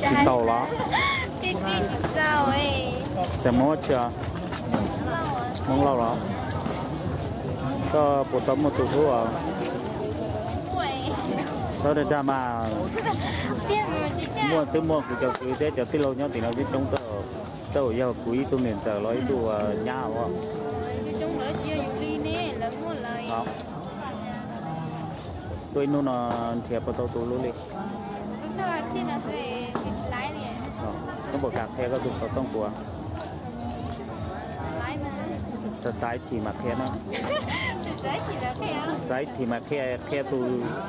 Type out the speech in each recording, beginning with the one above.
Tsis tau los? Xeem Hmoob tsi? Hmoob Lauj los? Koj puas tau muaj tus hlub os? Txhob dag dag mas. Muaj twb muaj kuv cov kwv thiab cov tij laug nyob tim no coob coob, tej zaum yog kuv ib tug niam ntxawm los ib tug nyab os. Tuaj ib hnub no nrhiav puas tau tus hlub li? Koj puas kam qhia koj tus xov tooj kuv? Xav xaiv thim mas qhia na. Xaiv thim mas qhia, qhia tus,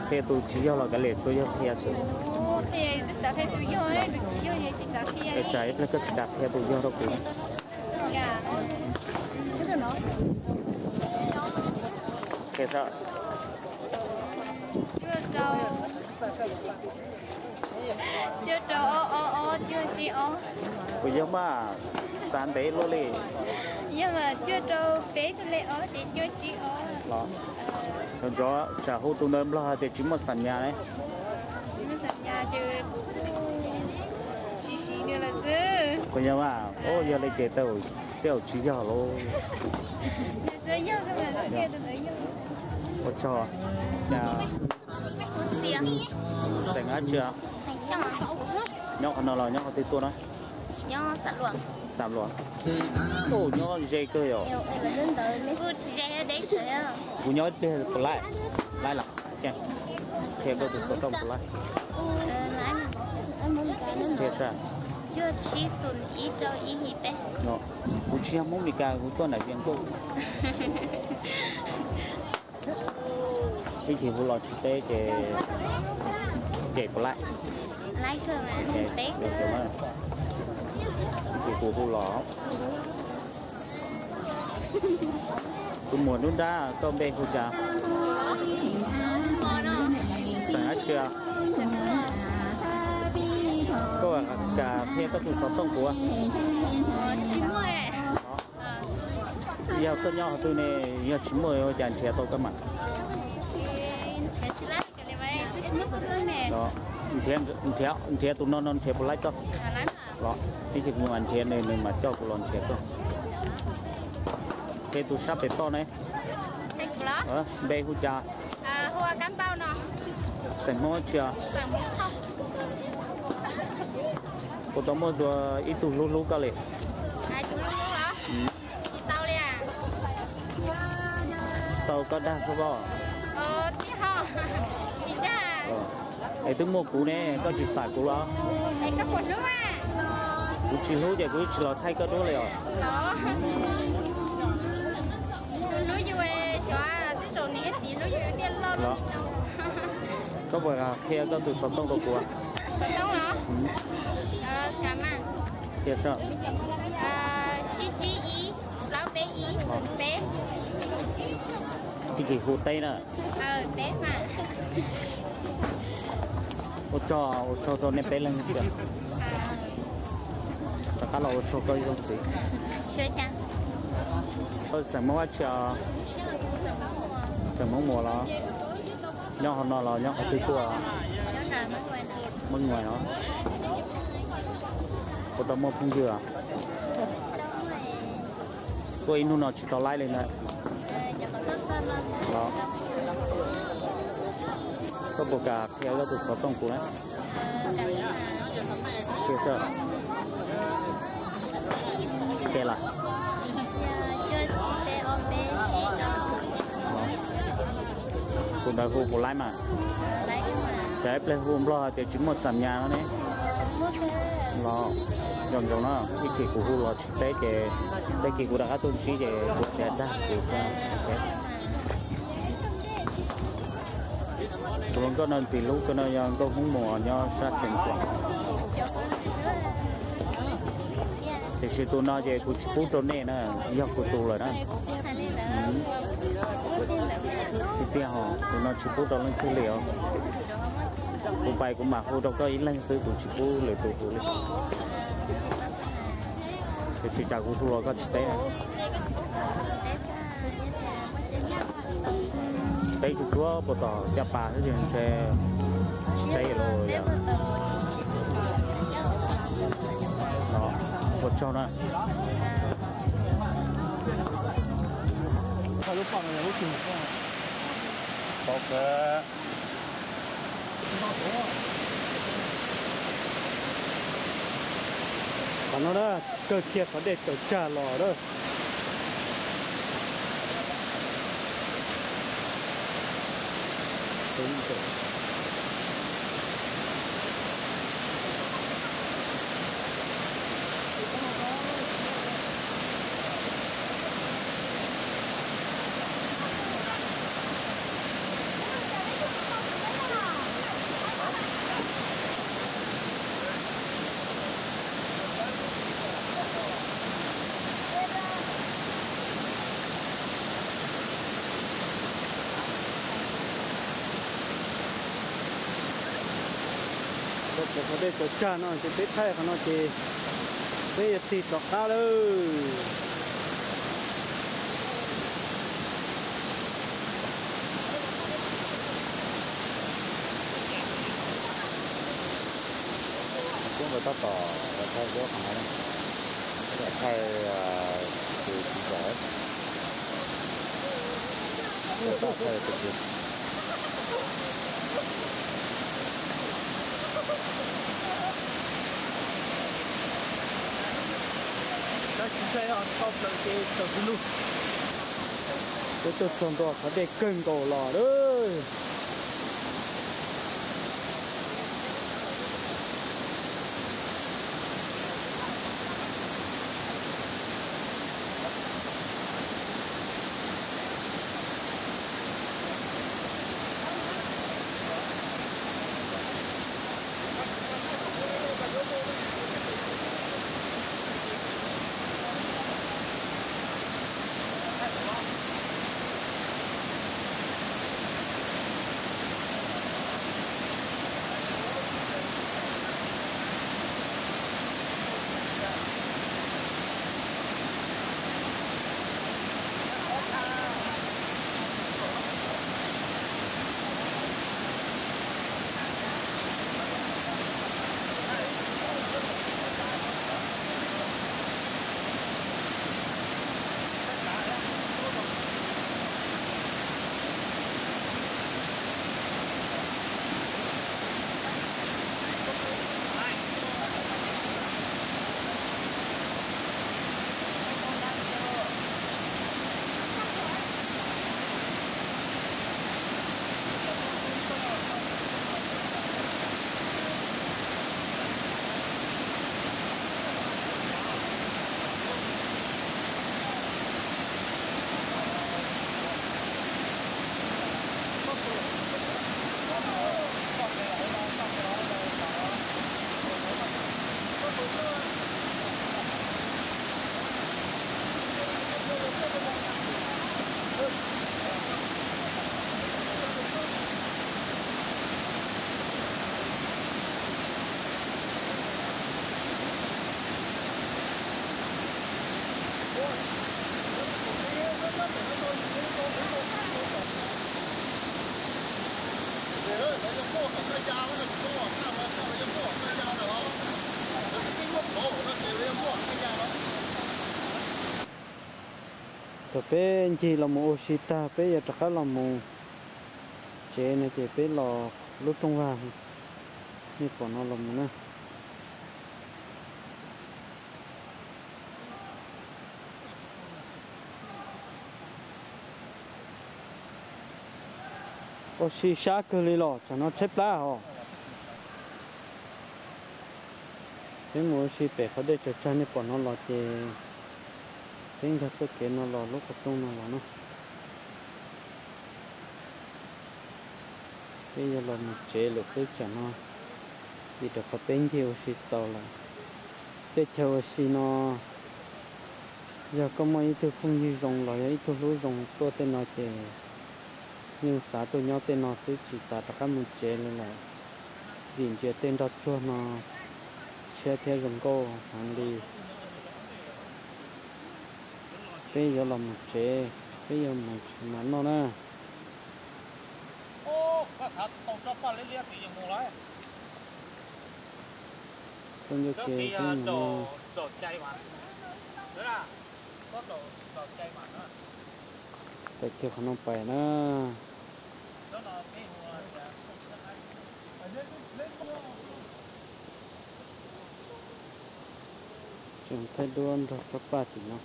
qhia tus tsis yog los kav liam, tsuav yog qhia xwb. Es tsam ib pliag koj tsis kam qhia tus yog rau kuv. Qhia sab. Puas yog mas? Xav ntev luaj li. Yog mas cuaj rau peb tus lej ob ces cuaj tsib ob. Los, nco nco tsam hu tus ntawd nplog hais tias tsis muaj xam nyas ne. Tsis muaj xam nyas ces kuv kuj tsis siv nws lawm xwb. Puas yog mas? Yog li ces tej zaum tsis yog lauj. Ua tsaug. Xeem dab tsi? Nyob qhov no los nyob qhov twg tuaj na? Xam Luam. Ub, nyob ze kawg yom. Kuv nyob ib pliag puas laib? Laib los? Qhia koj tus xov tooj puas laib? Qhia sab. Kuv tsis yog Hmoob Meskas, kuv tuaj nram Vias Nkuj. Ib chim hu los tsis teb ces, ces puas laib? Ib chim kuv hu los. Tus muam nruab nrab, koj npe hu cas? Xeem dab tsi? Koj kam qhia koj tus xov tooj kuv? Yog koj nyob qhov twg ne, yog tsis muaj ua cas nrhiav tau koj mas? Nrhiav tus no no nrhiav puas laib koj? Los ib chim kuv mam nrhiav nws, nws mam coj kuv los nrhiav koj. Qhia tus sab pem toj ne. Npe hu cas? Xeem Hmoob dab tsi? Puas tau muaj dua ib tug hlub hlub koj li? Tau koj dag xwb pob. Es twb muaj kuv ne, koj tsis xam kuv los? Kuv tsis hlub ces kuv tsis los thaij koj duab li os. Koj puas qhia koj tus xov tooj rau kuv? Qhia sab. Ib chim hu teb na. Ua tsaug, ua tsaug rau nej peb leeg tiag. Rov qab los ua tsaug koj ib zaug ntxiv. Koj xeem Hmoob dab tsi os? Xeem Hmoob Muas los? Nyob hauv no los nyob qhov twg tuaj? Muab Nuais no. Puas tau muaj phooj ywg os? Tuaj ib hnub no tsis tau laib li na. Koj puas kam qhia koj tus xov tooj kuv na? Qhia sab. Qhia los? Tus ntawd hu puas laib mas? Tsam ib pliag hu nplog hais tias tsis muaj xam nyas no ne. Los, nco ntsoov na, ib chim kuv hu los tsis teb ces, tag kis kuv rov qab tuaj ntsib ces kuv tsis dag ces. Tus hluas nkauj no ntxim hlub kawg no yog nkauj Hmoob Muas nyob sab Xeev Khuam. Tiam sis tus no ces kuv tsis pub rau nej na, yog kuv tus lawm na. Tiag tiag hos, tus no tsis pub rau leej twg li os. Kuv pais kuv mam hu rau koj ib leeg xwb, kuv tsis pub lwm tus tus li. Tiam sis tsam kuv hu los koj tsis teb. Teb tsuag tsuag puas tom caj pas xwb ces ntshe tsis teb los yom. Tso na. Qhov no na, kawg kiag qhov dej tawm tsag los na. Tau pom qhov dej tawm tsag no ces peb thaij qhov no ces peb yuav tig rov qab lawm. Kuv nkawd tab tom thaij duab qhov no, thaij tus tsis zom, thaij tus tsis. Peb tuaj txog ntua qhov dej kawg nkaus los lawm. Thaum peb ncig los mus ua si tag peb yuav rov qab los mus tsev no ces peb los lub rooj vag nej pom no los mus na. Ua si sab kawg li los tsam no tshaib plab hos. Peb mus ua si pem qhov dej tsaws tsag nej pom no los ces peb nkag txoj kev no los lub qhov rooj no los na. Peb yuav los mus tsev lawm xwb tsam no, vim rau qhov peb ncig ua si txaus lawm. Tej chaw ua si no, yog koj muaj ib tug phooj ywg zoo los yog ib tug hlub zoo tuaj tej no ces yeej xav tuaj nyob tej no xwb tsis xav rov qab mus tsev li lawm, vim ntsia tej nroj tsuag no tshiab thiab zoo nkauj heev li. Peb yuav los mus tsev, peb yuav mus tsev mas noj na. Txoj ncauj kev peb mus no. Pais kiag qhov no pais na. Tseem thaij duab nrog tsob paj tim no.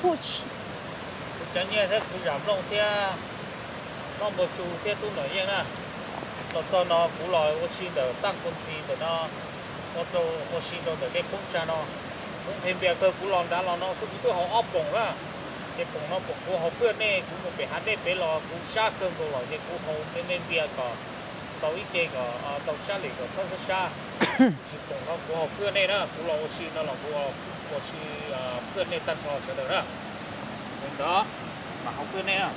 Kuv tsav nyiaj thiab kuv zam nplooj thiab, noj npua tsu thiab tub ntawm yeej na. Los txog no kuv los ua si ntawm taj kua ntxi ntawm no, ua rau ua si rau ntawm dej poob tsa no. Kuv nqhis npias kawg kuv los nrad los no xwb kuv twb haus ob poom na. Ces poom no poom kuv haus phwj nej, kuv mus pem hav dej pem los kuv sab kawg nkaus los ces kuv haus me me npias kom tau ib ce kom tau sab li kom txhob sab sab. Tsis poom no kuv haus phwj nej na, kuv los ua si no los kuv ua si phwj nej tag nrho sawv daws na. Ntawd mas haus phwj nej na.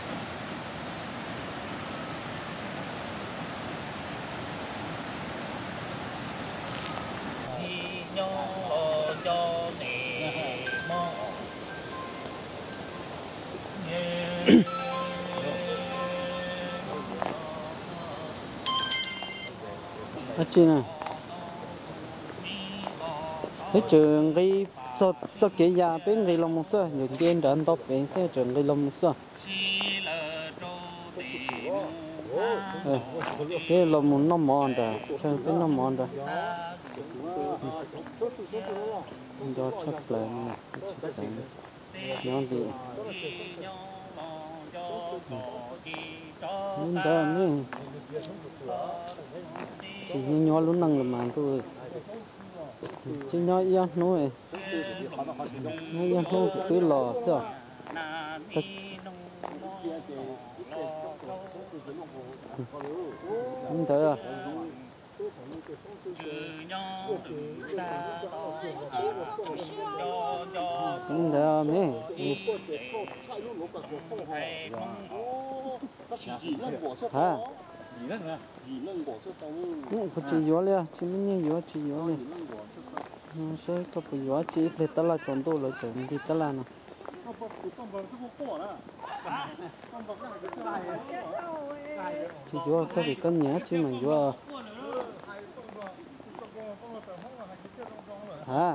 Nyob los nco ne mog. Dab tsi na? Peb tseem nqis txog txoj kev ya, peb nqis los mus xwb, nws nce nrad nto pem xwb, tseem nqis los mus xwb. Peb los mus noj mov nrad, chaw peb noj mov nrad. Nco tshaj plaws no, tsis xav nyob li. Lub ntawd ne, tsis nyob nyob lub neej los mas ntuj, tsis nyob ib ob hnub, nyob ib ob hnub kuv twb los xwb os. Lub ntawd. Ntawd me, ha, kuv tsis yuav li, tsis muaj nyiaj yuav, tsis yuav li. Saib koj puas yuav, tsis ib pliag tab laj tsaus ntuj lawv tseem nti tab laj no. Tsis yuav, txhob vim koj nyiam tsis mas yuav. Ha,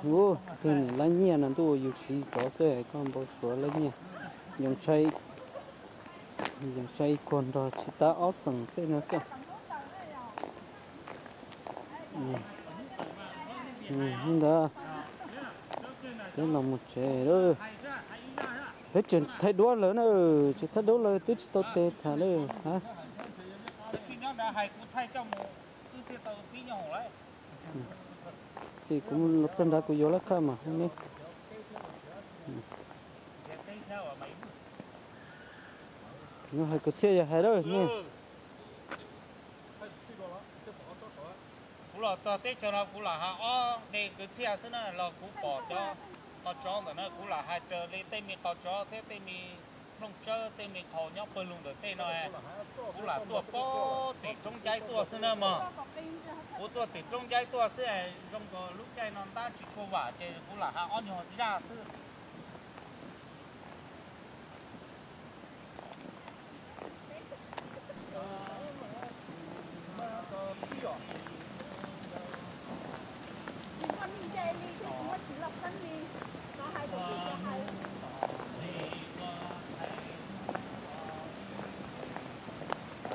ub, twg niam lab nyiaj no ntuj, yus siv tsov xwb koj npau suav lab nyiaj. Yoov tshai, yoov tshai ib kuag nrog tsis tab ob xeem tej no xwb. Ntawd, peb los mus tsev lawm. Peb tseem thaij duab lawm na, tseem thaij duab lawm twb tsis tau tes tham lawm ha. Ces kuv los txog nrad kuv yuav lab khaj mas hu me. Hais kwv txhiaj yog hais lawm ne. Kuv los txog teb chaws no kuv lam hais ob nqe kwv txhiaj xwb na, los kuv pom cov qhov tsob ntawm no kuv lam hais raws li tej me qhov tsob thiab tej me nplooj tsawb tej me qhov nyob pawg lug ntawm tej no. Kuv lam tuaj pem tim roob ncaib tuaj xwb na mog. Kuv tuaj tim roob ncaib tuaj xwb, zoo nkaus lub caij no ntab tsis tshua vam ces kuv lam hais ob nyuag zaj xwb.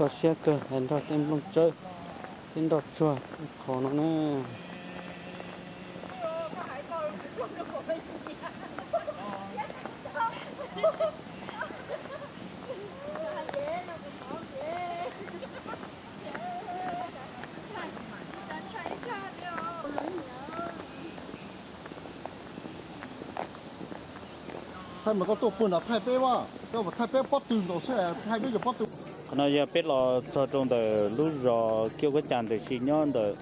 Koj siab kawg hais nrog tej nplooj tsawb, tej nroj tsuag qhov no na. Thaij mas koj tuaj pw nram thaij peb mas, koj thaij peb pob tw nkaus xwb, thaij peb cov pob tw. Qhov no yog peb los txog rau ntawm lub zos Kiab Kuab Cas ntawm, tsis nyob ntawm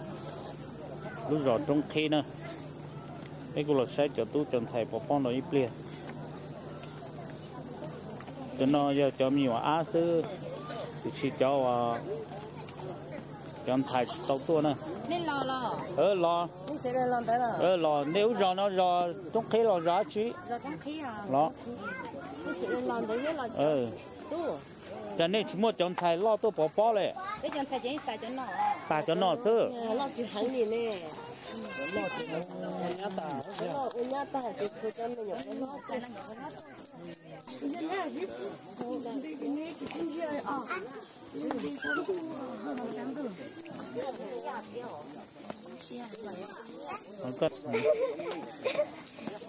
lub zos Roob Qhib na. Peb kuj los saib cov tub cov ntxhais pov pob no ib pliag. Cov no yog cov me nyuam ab xwb, tiam sis cov, cov ntxhais tsis tau tuaj na. Los, los, nej lub zos no zos Roob Qhib los zos dab tsi? Los, cas nej tsis muaj cov ntxhais loj tuaj pov pob li? Tas cov no xwb.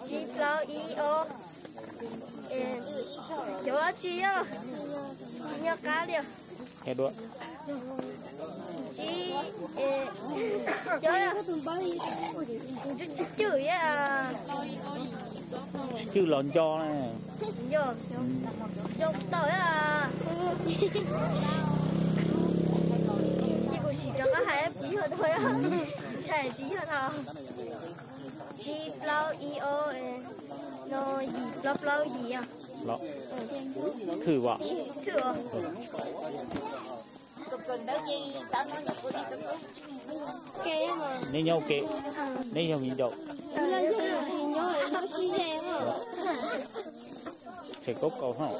Tsib plaub ib ob, cov dab tsi os, tsis nyob qab li os. Tsib, cov, tsib cwj, tsib cwj los nco, nco tau. Ces kuv sim rov qab hais kuv yog tau, ntshai tsis yog tau. Tsib plaub ib ob, no yim plaub plaub yim. Thwj as. Neb nyob ua ke, neb yog viv ncaus. Tshem kaub kaus hos.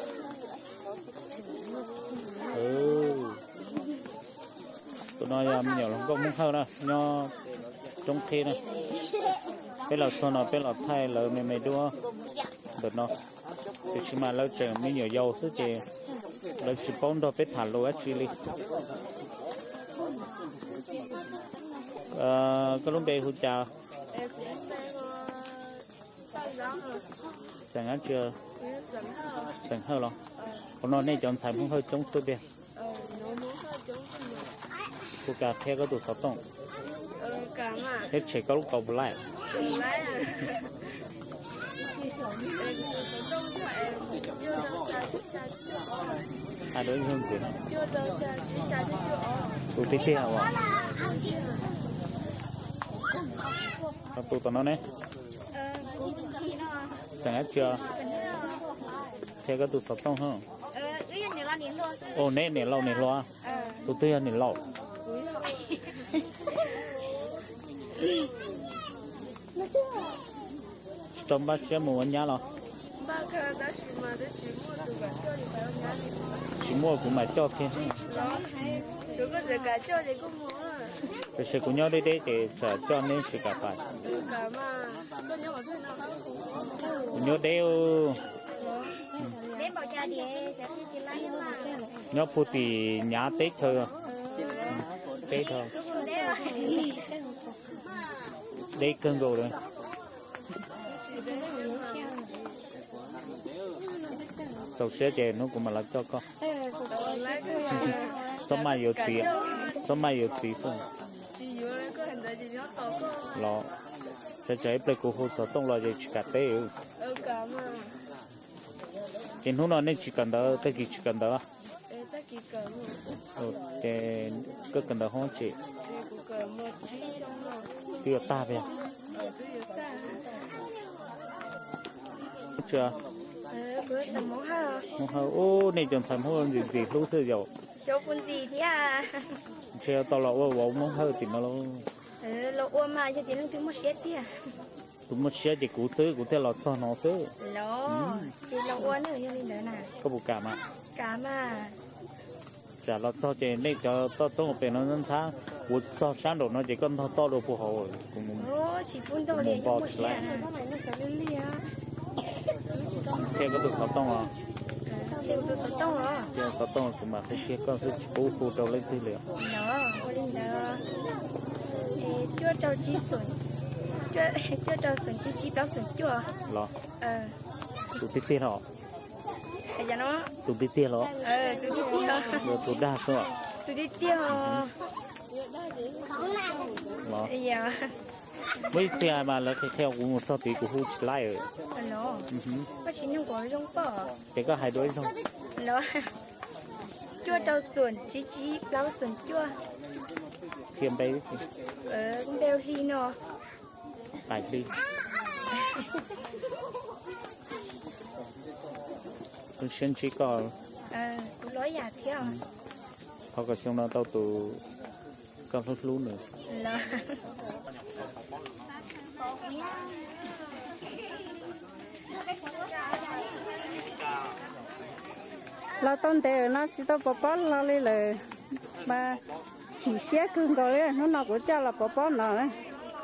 Tus no yog me nyuam hluas nkauj Hmoob Hawj na, nyob Roob Qhib na. Peb los txog no peb los thaij lawv me me duab ntawm no. Tiam sis mas lawv tseem me nyuam yaus xwb ces lawv tsis paub nrog peb tham lus dab tsi li. Koj lub npe hu cas? Xeem dab tsi? Xeem Hawj los? Qhov no nej cov ntxhais Hmoob Hawj coob xwb tiag. Kuv kam qhia koj tus xov tooj thiab tshem koj lub kaus puas laij? Hais rau ib zaug ntxiv no. Tus tiag tiag as? Tus tom no ne? Xeem dab tsi? Qhia koj tus xov tooj hos. Ua neb niam laus niam hluas? Tus twg yog niam laus? Tsis tau npaj siab mus ua nyab los? Tsis muaj kuv mam coj kiag. Tiam sis kuv nyob deb deb ces tsam coj neb tsis kam pais. Kuv nyob deb. Nyob puag tim Nyav teb chaws. Teb chaws deb kawg nkaus li. Txaus siab ces hnub kuv mam los coj koj. Txhob maj yuav txiv, txhob maj yuav txiv xwb. Los, tsam ib pliag kuv hu xov tooj los ces tsis kam teb. Ces hnub no nej tsis kawm ntawv, tag kis tsis kawm ntawv? Ces koj kawm ntawv hoob tsis? Twb yuav tag tiag. Hmoob Hawj, ub, nej cov ntxhais Hmoob Hawj ntxim ntxim hlub xwb yom. Ntshe tau los ua vauv Hmoob Hawj tim no lauj. Tus muaj siab ces kuv xwb, kuv thiaj los txog no xwb. Koj puas kam mas? Tsam los txog ces nej cov toj roob pem no ntxhab, kuv txog sab nraum no ces koj ntog toj dua puag hauv, kuv mus npo tsis laiv. Qhia koj tus xov tooj os. Qhia xov tooj kuv mam qhia kiag koj xwb, tsis pub hu rau leej twg li. Cuaj rau xoom tsib tsib plaub xoom cuaj. Los? Tus tiag tiag los? Tus tiag tiag los? Tus dag xwb os? Tus tiag tiag os. Los? Muaj ib txhia mas lawv qhia qhia kuv mus txog tid kuv hu tsis laib. Koj tsis nug kuv zoo poj. Ces koj hais dua ib zaug. Cuaj rau xoom tsib tsib plaub xoom cuaj. Qhia npe. Npe hli no. Pais hli. Siab ntsib koj. Kuv los yam thiab. Thov kom xyoo no tau tus koj hlub hlub nws. Los tau ntev no tsis tau pov pob hlo li lawm, mas chim siab kawg nkaus li. Hnub no kuv coj los pov pob no na,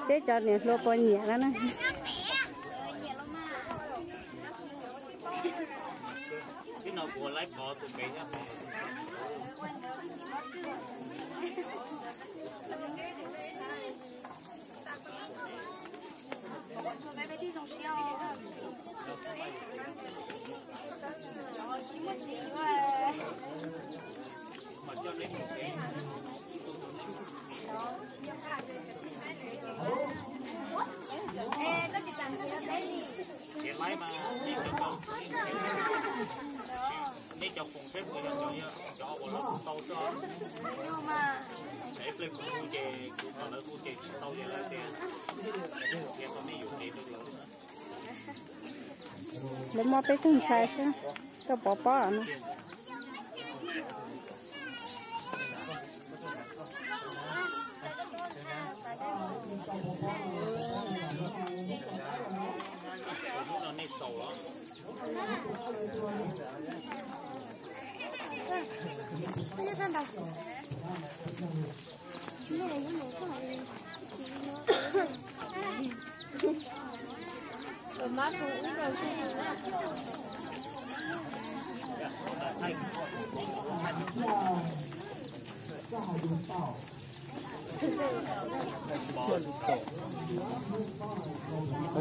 peb cov niam hluas puas nyiam no na. Nej cov foom peb mus yog cov uas lawv hu tau xwb. Ib pliag kuv hu ces kuv kom lawv hu ces tsis tau ces lawv tias qhia tau nej yuam kev rau lawv. Lawv muab peb tug ntxhais xwb, koj pov pob no.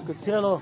Kwv txhiaj lauj.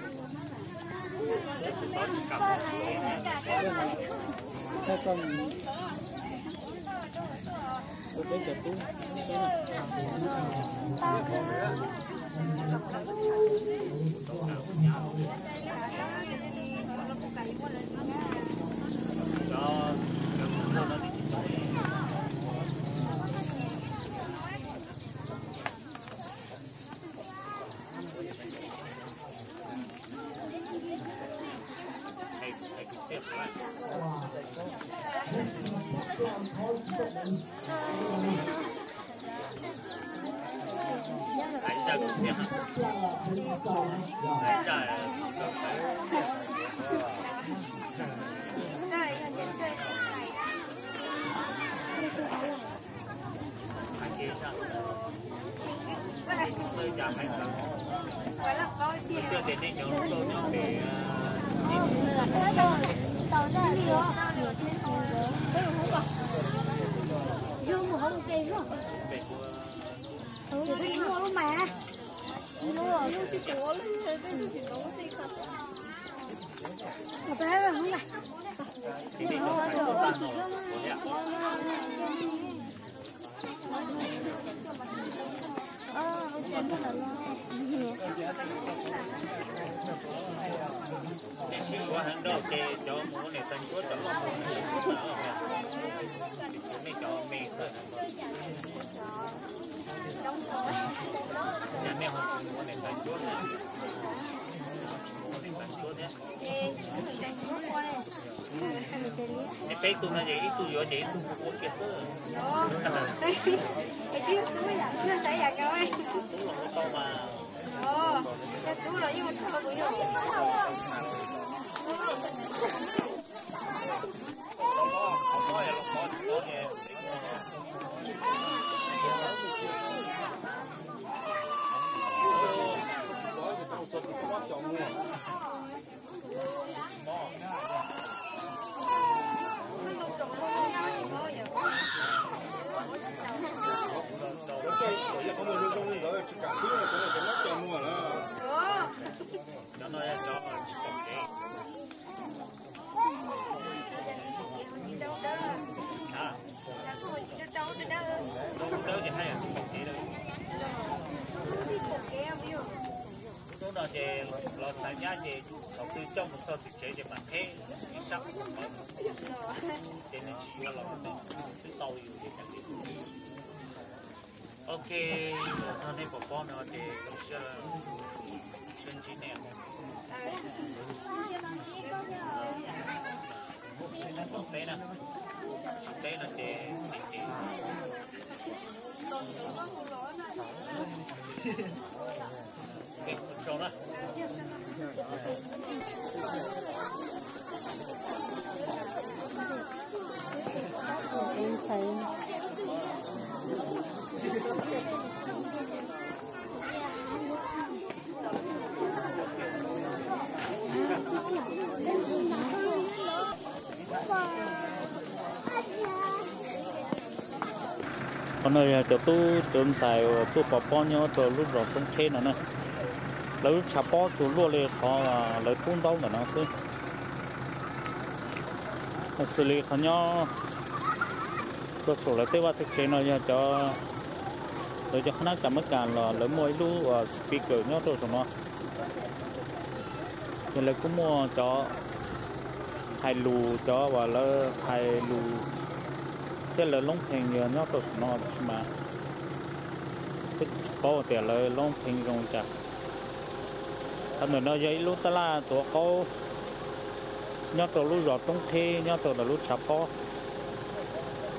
Tiam sis ua heev nrog ces cov mus ua niam tais ncuab cov loj mus, nej cov me xwb. Ces nej ho mus ua niam tais ncuab, ua niam tais ncuab thiab. Ces peb tug no ces ib tug yuav ces ib tug ua kiag xwb. Tub los ua tau mas. Cov no yog cov tsis pom kev. Twb coj mus txog tim tsev ces mam qheb ib sab qhov muag pawv, ces nws tsis yuav los twb tau yus li cas li. Ok, yog nej pom pob no ces zoo siab, sib ntsib nej. Peb na, peb no ces Qhov no yog cov tub cov ntxhais uas tuaj pov pob nyob rau lub zos Roob Qheb no na. Lawv lub tshav pob tsuas luaj li qhov lawv pub ntaub ntawm no xwb. Xws li qhov nyob rau saum lawv tej vaj tej tsev no yog cov, lawv cov qhab nab kas mab kas los lawv muaj ib lub speaker nyob rau saum no. Ces lawv kuj muaj cov hais lus, cov uas lawv hais lus thiab lawv loob pheej yog nyob rau saum no tab sis mas peb tsis paub tias lawv loob pheej zoo li cas. Qhov ntawm no yog ib lub tab laj tuav qaub nyob rau lub zos Roob Qheb nyob rau ntawm lub tshav pob.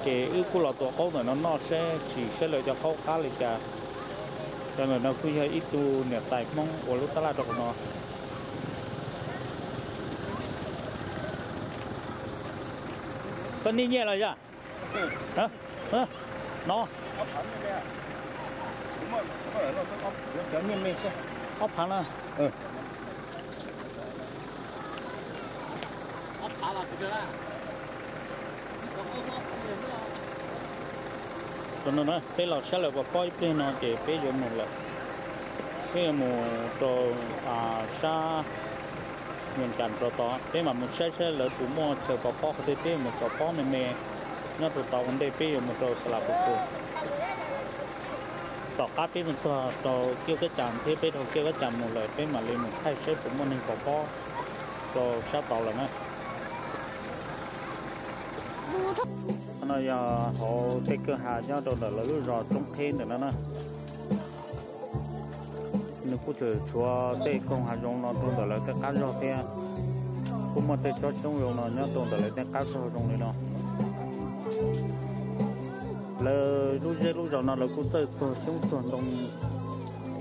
Ces wb kuj los tuav qaub ntawm no noj saib, sim saib lawv cov qaub qab li cas. Cov ntawm no kuj yog ib tug niam tais Hmoob ua lub tab laj rau qhov no. Koj nij nyiaj los yog? No, ob phav na. Peb los saib lawv pov pob ib pliag no ces peb yuav mus lawm. Peb yuav mus rau sab Vias Cas rau tod, peb mam mus saib saib lawv puas muaj chaw pov pob qhov twg, peb mus pov pob me me nyob rau tod ua ntej peb yuav mus rau Xas Las Pus Tus. Tom qab peb mus txog rau Kiav Kab Cas thiab peb dhau Kiav Kab Cas mus lawm peb mam li mus thaij saib puas muaj neeg pov pob rau sab tod lawm na. Qhov no yog hauv tej kwj ha nyob rau ntawm lawv lub zos Roob Qheb ntawm no na. Nws kuj tseem tshuav tej koog hav zoov no rau ntawm lawv tej qab zog thiab. Kuj muaj tej tsob xyoob zoo no nyob rau ntawm lawv tej qab zog zoo li no. Lawv lub zej lub zos no lawv kuj txawj txuag xyoob txuag ntoo,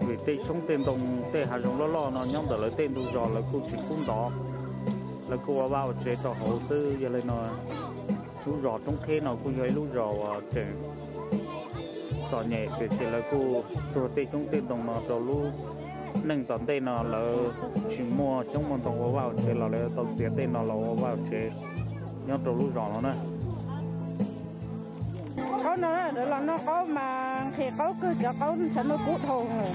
vim tej xyoob tej ntoo tej hav zoov loj loj no nyob ntawm lawv tej ntug zos lawv kuj tsis pub ntov, lawv kuj ua vaj ua tsev rau hauv xwb. Yog li no lub zos Roob Qheb no kuj yog ib lub zos uas tseem txom nyem tiam sis lawv kuj txuag tej xyoob tej ntoo no rau lub neej tom ntej no lawv tsis muaj xyoob muaj ntoo ua vaj ua tsev los lawv tau txiav tej no los ua vaj ua tsev nyob rau lub zos no na. Qaub no lawv los noj qaub mas nqhis qaub kawg, cov qaub tshav ntuj kub dhau lawm.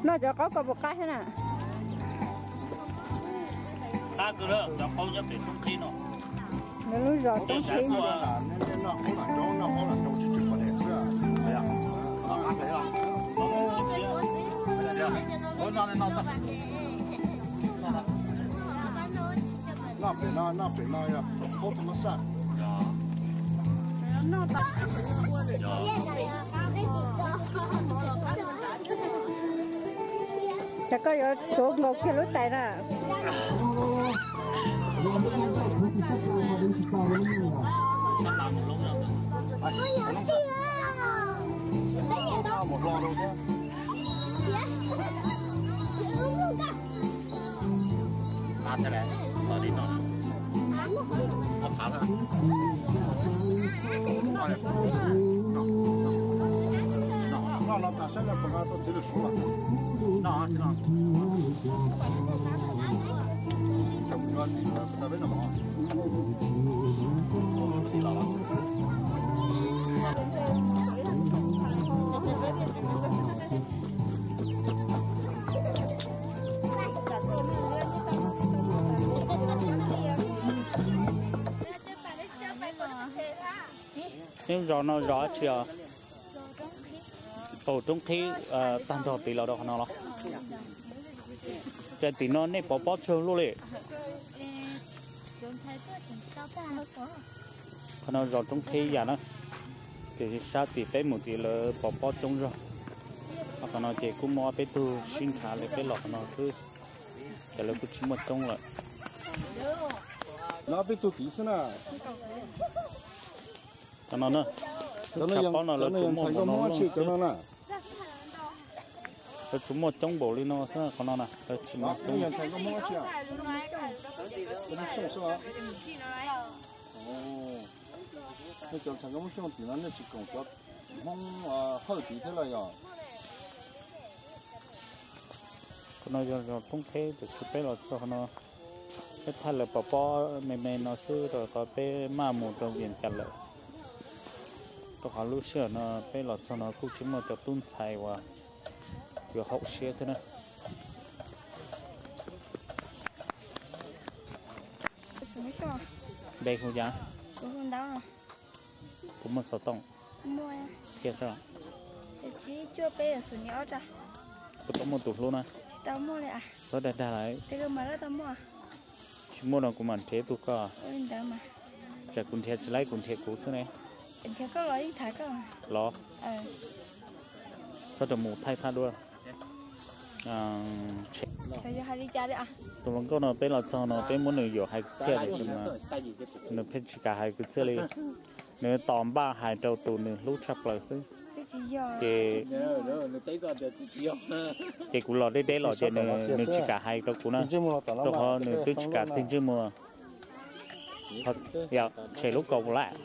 Noj cov qaub ko puas qab thiab na? Qab kawg, cov qaub nyob pem Roob Qheb no. Nws lub zos Roob Qheb. Noj pem no, noj pem no yog qaub thaj ma xaj. Cas koj yuav tuav nkaus kiag lub tais na? Neb zos no zos dab tsi os? Au, roob qhib tag nrho tid los rau qhov no los? Cas tim no nej pov pob tsawg luaj li? Qhov no zos roob qhib yam na, ces sab tim peb mus tid lawv pov pob coob zog. Qhov no ces kuj muaj ob peb tug sib nrhav li peb los qhov no xwb, ces lawv kuj tsis muaj coob lawm. No peb tug tid xwb na. Qhov no na, cov no yog ntxhais nkauj Hmoob tsi cov no na. Lawv tsis muaj coob npaum li no xwb qhov no na, lawv tsis muaj coob. Nej cov ntxhais nkauj Hmoob Xyooj tim no nej tsis koom cov Hmoob Hawj tid thiab los yog? Qhov no yog zos Roob Qheb, tiam sis peb los txog qhov no, peb thaij lawv pov pob me me no xwb rau qhov peb maj mus rau Vias Cas lawm. Rau qhov lub sij hawm no peb los txog no kuj tsis muaj cov tub ntxhais uas yuav haum siab thiab na. Npe hu cas? Puas muaj xov tooj? Qhia seb. Puas tau muaj tus hlub na? Txhob dag dag lawm. Tsis muaj no kuv mam nrhiav tus koj. Tsam kuv nrhiav tsis laib kuv nrhiav kuv xwb ne. Los, txhob rau mus thaij thaj duab. Tus hluas nkauj no peb los txog no peb muab nws yuam hais kwv txhiaj tiam sis mas nws pheej tsis kam hais kwv txhiaj li. Nws tos npaj hais rau tus nws hlub tshaj plaws xwb. Ces ces kuv los deb deb los ces nws tsis kam hais rau kuv na, rau qhov nws twb tsis kam tig ntsej muag. Tshem lub kaus lawm.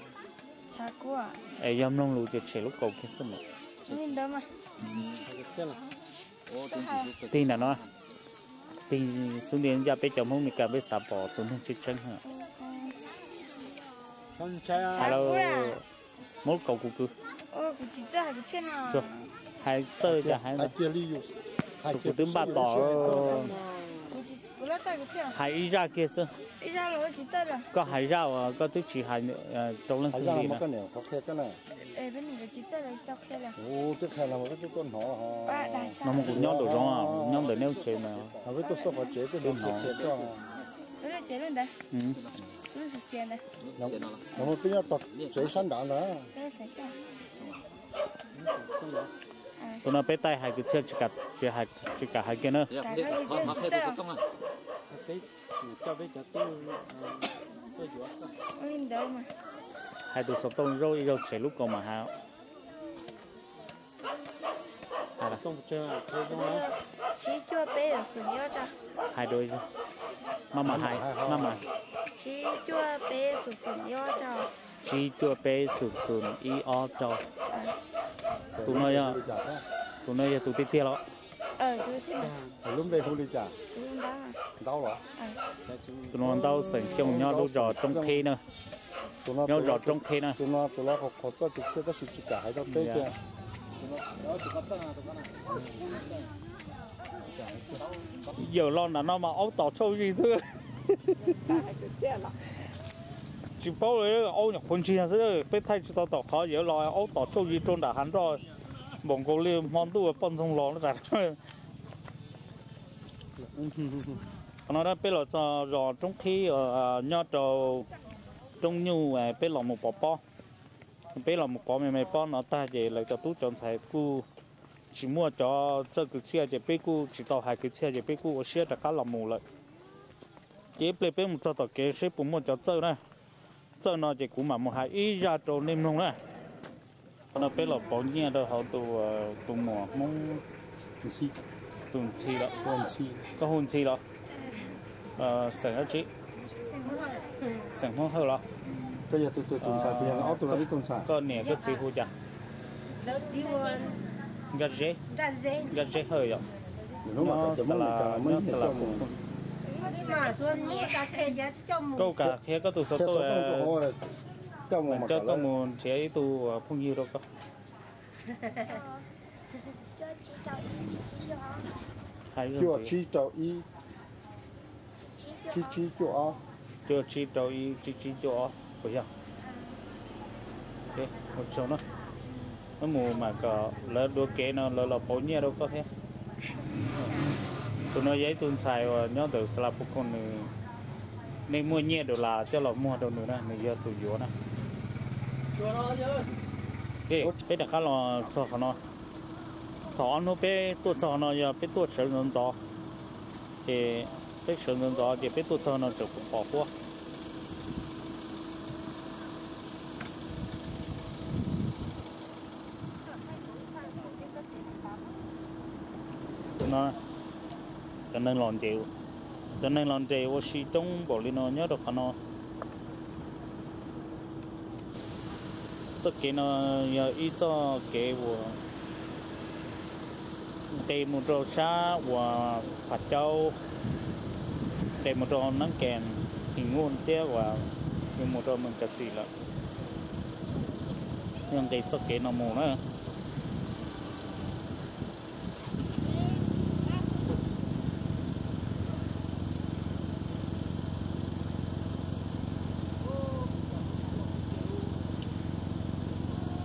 Es yog mloog lus ces tshem lub kaus kiag xwb mas. Tig ntawm no, tig xub ntiag ncaj peb cov Hmoob Mes Kas peb xav pom tus neeg tseeb tseeb. Hais lawm, muab lub kaus kuv kwv. Hais txawj cas hais, kuv twb npaj tos. Hais ib zaj kiag xwb. Koj hais zaj uas koj twb tsis hais rau leej twg li na. No mas kuv nyob nraum zoov, nyob ntawm neb lub tsev na. Twb hnov. Peb nyob tog tsev sab nrad ntag. Tus no peb taij hais kwv txhiaj tsis kam hais kiag na. Hais tus xov tooj zaub ib zaug tshem lub kaus mas hais. Hais, maj mam hais, maj mam. Tsib cuaj peb xus xus ib ob rau. Tus no, tus no yog tus tiag tiag los? Lub npe hu li cas? Ntaub los? Tus no Ntaub xeem Xyooj nyob lub zos Roob Qhib na. Nyob zos Roob Qhib na. Yawm los nram no mas aub tom tshauj zis xwb. Tsis paub li, aub nyuam qhuav ntsiag xwb, peb thaij tsis tau tom qhov yawm los aub tom tshauj zis rau nram hav nroj, npaum nkaus li hmo ntuj poj ntxoog los. Qhov no peb los txog zos Roob Qhib, nyob rau Roob Nyuj, peb los mus pov pob. Peb los mus pov me me pob no tag ces lawv cov tub cov ntxhais kuj tsis muaj cov txawj kwv txhiaj ces peb kuj tsis tau hais kwv txhiaj ces peb kuj ua siab rov qab los mus lawm. Ces ib pliag peb mus txog tom kev seb puas muaj cov txawj na. Txawj no ces kuv mam mus hais ib zaj rau nej mloog na. Qhov no peb los pauv nyiaj rau hauv tus, tus muam Hmoob. Tus Ntxhi los? Koj hu Ntxhi los? Xeem dab tsi? Xeem Hmoob Hawj los? Koj niam koj txiv hu cas? Nkaj Zeb. Nkaj Zeb Hawj yom? Nyob Xa Las Kus. Koj kam qhia koj tus xov tooj, coj koj mus nrhiav ib tug phooj ywg rau koj. Cuaj tsib rau ib, tsib tsib cuaj ob. Cuaj tsib rau ib, tsib tsib cuaj ob puas yog? Ua tsaug no, wb mus mas kom lawv dua kev no lawv los pauv nyiaj rau koj thiab. Tus no yog ib tug ntxhais uas nyob ntawm Xas Las Phu Khoom nws, nej muaj nyiaj dollar coj los muag rau nws na, nws yog tus yuav na. Peb rov qab los txog qhov no, thaum ob hnub peb tuaj txog qhov no yog peb tuaj sawv ntxov ntxov, ces peb sawv ntxov ntxov ces peb tuaj txog no tseem pom huab. Cov neeg los nres, cov neeg los nres ua si coob npaum li no nyob rau qhov no. Txoj kev no yog ib txoj kev uas nqis mus rau sab uas Phav Caub, nqis mus rau Nab Kees, His Nuj thiab uas yuav mus rau Mees Kas Xis lawm. Yog nqis txoj kev no mus na.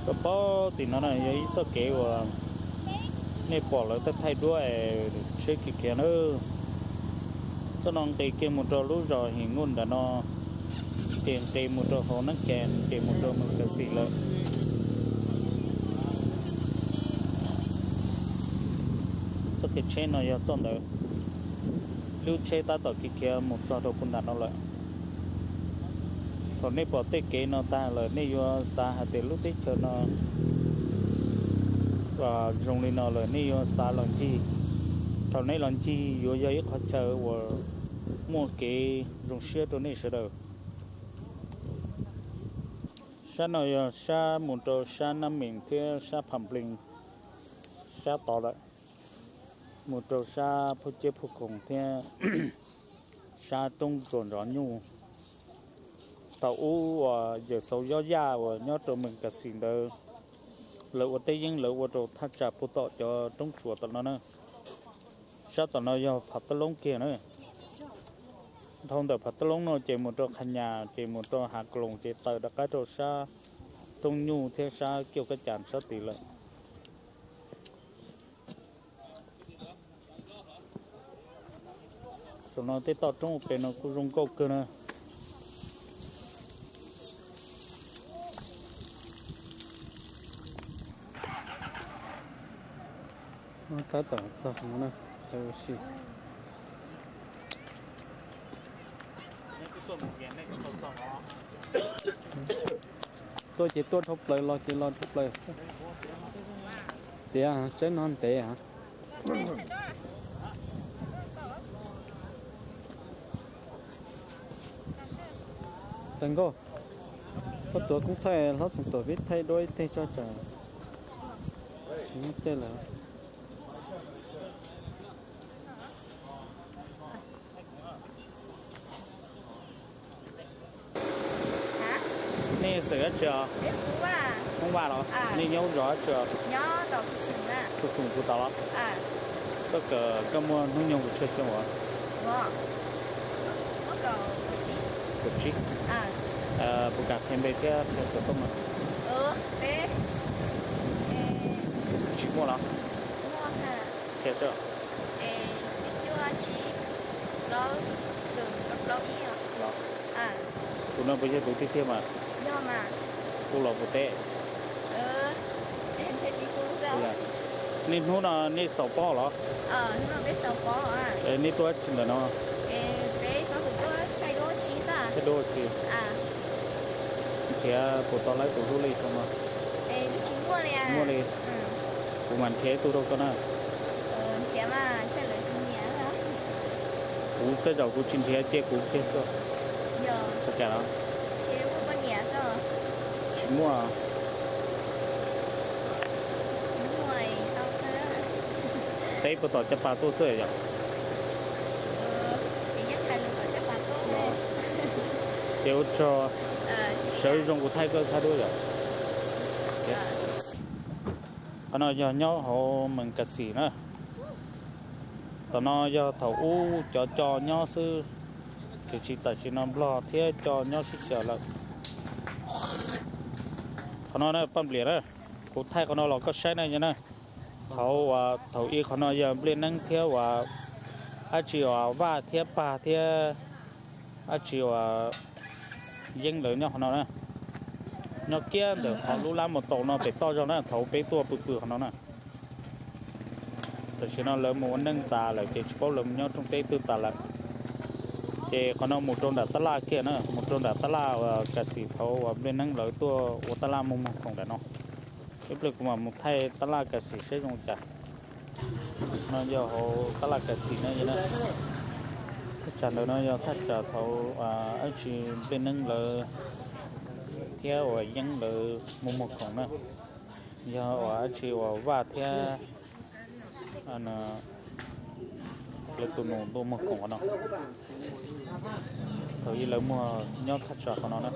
Koj paub tim no na yog ib txoj kev uas nej pom lawv thaij thaij duab es tsheb kiag kiag na. Txoj no nqis kiag mus rau lub zos His Nuj ntawm no, ces nqis mus rau hauv Nab Kees, ces mus rau Mees Kas Xis lawm. Txoj kev tsheb no yog txoj ntawd, lub tsheb tab tom khiav khiav mus txog rau puag nram no lawm. Thaum nej pom tej kev no tag lawm nej yuav xav hais tias lub teb chaws no zoo li no lawm nej yuav xav los ncig. Thaum nej los ncig yuav yog ib qhov chaw uas muaj kev zoo siab rau nej sawv daws. Sab no yog sab mus rau sab Nab Mees thiab sab Pham Plees, sab tod lawm, mus rau sab Phuj Ciab Phuj Khoom thiab sab roob Ntsuas Ntsos Nyuj. Thaum ub uas yawm Xauv Yob Yaj uas nyob rau Mees Kas Xis ntawd, lawv ua teb yeeb lawv ua rau thaj tsam puag tom cov roob tsuas tom no na. Sab tom no yog Phav Tab Loob kiag na. Dhau ntawm Phav Tab Loob no ces mus rau Qhas Nyas ces mus rau Hav Kaloos ces tawm rov qab rau sab Roob Nyuj thiab sab Kiaus Kab Cas sab tid lawm. Saum no tej toj roob ua pem no kuj zoo nkauj kawg na. Tab tom txog no na, si. Tuaj ces tuaj dhau plaws, los ces los dhau plaws xwb. Tias tsaib no ntev hos. Tag nkauj, koj tuav koob thaij hlob Txoov Tuam peb thaij duab ib teg tso tsam tsis muaj caij lawm. Nej xeem dab tsi os? Hmoob Vaj los? Nej nyob zos dab tsi os? Phu Xoom kuv tau los? Koj kawm, koj muaj hnub nyoog kuv tsawg xyoo os? Kaum tsib. Puas kam qhia npe thiab qhia xov tooj os? Tsis muaj los? Qhia tso. Tus no puas yog tus tiag tiag mas? Kuv los puas teb? Nej hnub no nej xaus pob los? Nej tuaj dab tsi ntawm no? Thaij duab ua si. Nrhiav puas tau lawv tus hlub li xyoo no? Muaj li. Kuv mam nrhiav ib tug rau koj na. Kuv tej zaum kuv tsis nrhiav cia kuv kiag xwb. Ua cas los? Tsis muaj. Teb puas tom caj pas tuaj xwb yom? Ces ua tsaug, sawv zoo kuv thaij koj thaij duab yom. Qhov no yog nyob hauv Mees Kas Xis na. Tom no yog thaum ub cov co nyob xwb, tiam sis tam sim no Nplog thiab co nyob sib xyaw lawm. Qhov no na Paj Npliam na, kuv thaij qhov no los koj saib na yog na. Thaum uas thaum ub qhov no yog nplej neeb thiab uas dab tsi uas vaj thiab pag thiab dab tsi uas yeeb lawv nyob qhov no na. Nyob kiag ntawm qhov lub lab mus taus no pem toj zog na, thaum peb tuaj pw pw qhov no na. Tam sim no lawv mus ua neej tas lawm ces tsis paub lawv mus nyob rooj teb twg tas lawm. Ces qhov no mus rau nram tab laj kiag na, mus rau nram tab laj uas Kas Xim thaum uas nplej neeb lawv tuaj ua tab laj muag muag khoom nram no. Ib pliag kuv mam mus thaij tab laj Kas Xim saib zoo cas. No yog hauv tab laj Kas Xim na. Thaj tsam ntawm no yog thaj tsam thaum dab tsi nplej neeb lawv thiab uas yeeb lawv muag muag khoom na. Yog uas dab tsi uas vaj thiab lawv tus nus tuaj muag khoom qhov no. Thaum ub lawv muag nyob thaj tsam qhov no na,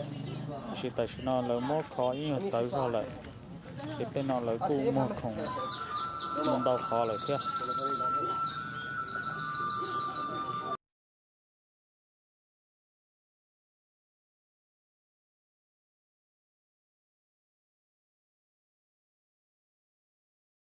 tiam sis tam sim no lawv muab kho ib nyuag txawv zog lawm, ces tej no lawv kuj muag khoom mus ntau qhov lawm thiab.